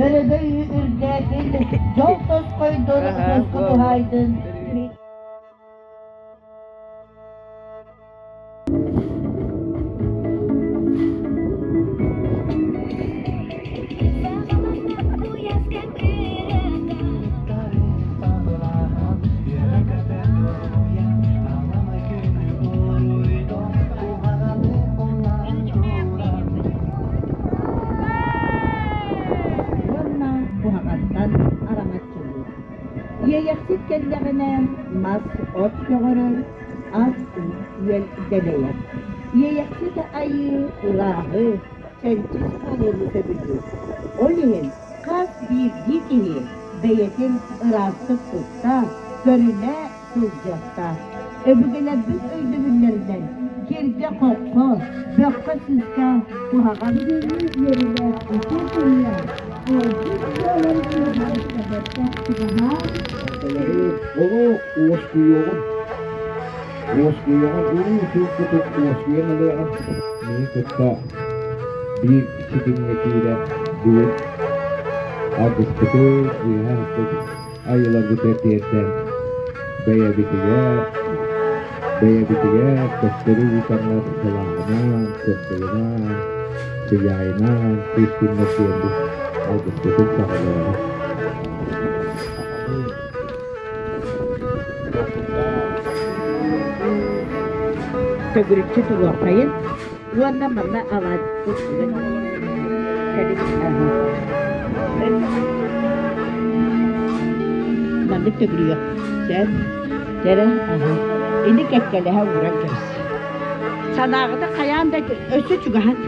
Өрөгөй үрдээтин, дьол тосхойдун, тосхо туһаайдын. Уонна куһаҕантан араҥаччылыыр. Иэйэхсит кэллэҕинэ мас от көҕөрөр, ас үөл дэлэйэр. Иэйэхсит айыы ырааҕы, чэнчис буолууну сөбүлүүр. Ол иһин хас биирдии киһи бэйэтин ыраастык тутта, көрүнэ сылдьыахтаах. Өбүгэлэрбит өйдөбүллэринэн киргэ-хоххо, бөххө-сыыска куһаҕан Бүгүҥҥү үөрүүлээх үтүө күҥҥэ Алгыс буолан бэртэх чугаһаан Олох уоскуйуоҕун, уоскуйуоҕун, уу чуҥкутук уоскуйан ылыаҕын. Миигин кытта биир ситимҥэ киирэн бүгүн алгыспытын үөһэ ыппыт айыыларбытыгар тиэрдэн бэйэбитигэр, бэйэбитигэр төттөрү ыытаннар сылааһынан, сырдыгынан, сыдьаайынан күүскүннэр диэммит алгыспытын саҕалыаҕа. Төгүрүччү туруоххайын уонна манна алаадьыппыт Маннык төгүрүйүөх сөп. Дэрэ ини кэккэлэһэ ууран кэбис. Санааҕыта хайаан да өссө чугаһат.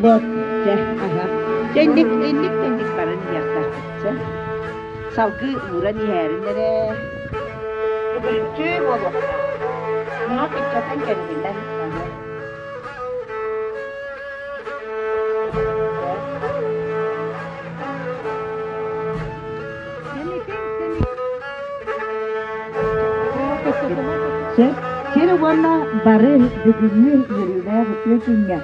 Вот, чэ, аха. Чэ, инник, инник тэнник баран иһиэхтээх. Чэ, салгыы ууран иһээрин эрэ. Төгүрүччү буолуохтаах. Наһаа кыччатан кэбиһиллэн. Сөп. Сир уонна бары бүгүҥҥү үөрүүлээх үтүө күҥҥэ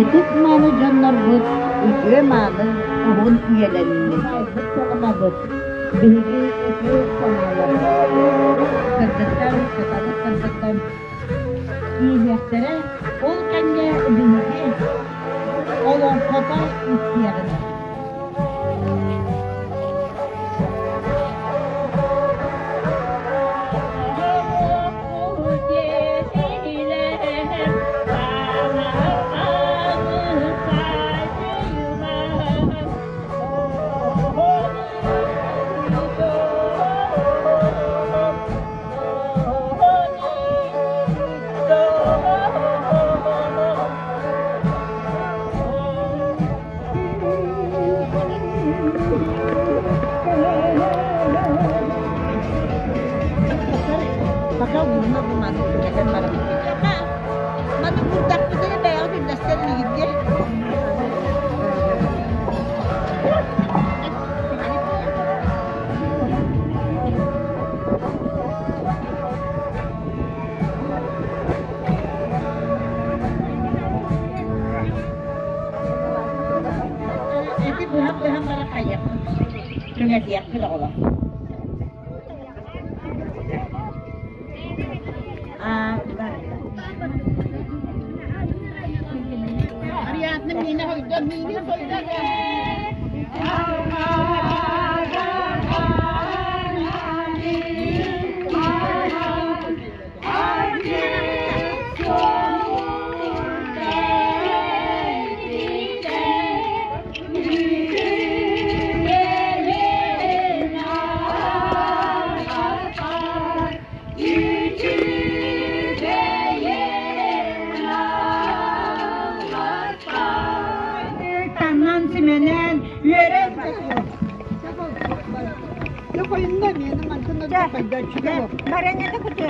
Ытык-мааны дьоннорбут үтүө-мааны уһун үйэлэннин. Саҕалабыт. Биһиги үтүө санааларбыт. Кыргыттар, кыталык кыргыттар киириэхтэрэ. Ол кэннэ биһиги олоҥхото истиэҕин. Пока уунна бу маны кэтэн барабын. Маны курдахпытына бэйэҕит үллэстэр инигит Эти быһан-быһан бара хайыахпыт, түҥэтиэхпит оҕолор. Ариадна миинэ хойдо, миини сойдо. Баранята куту.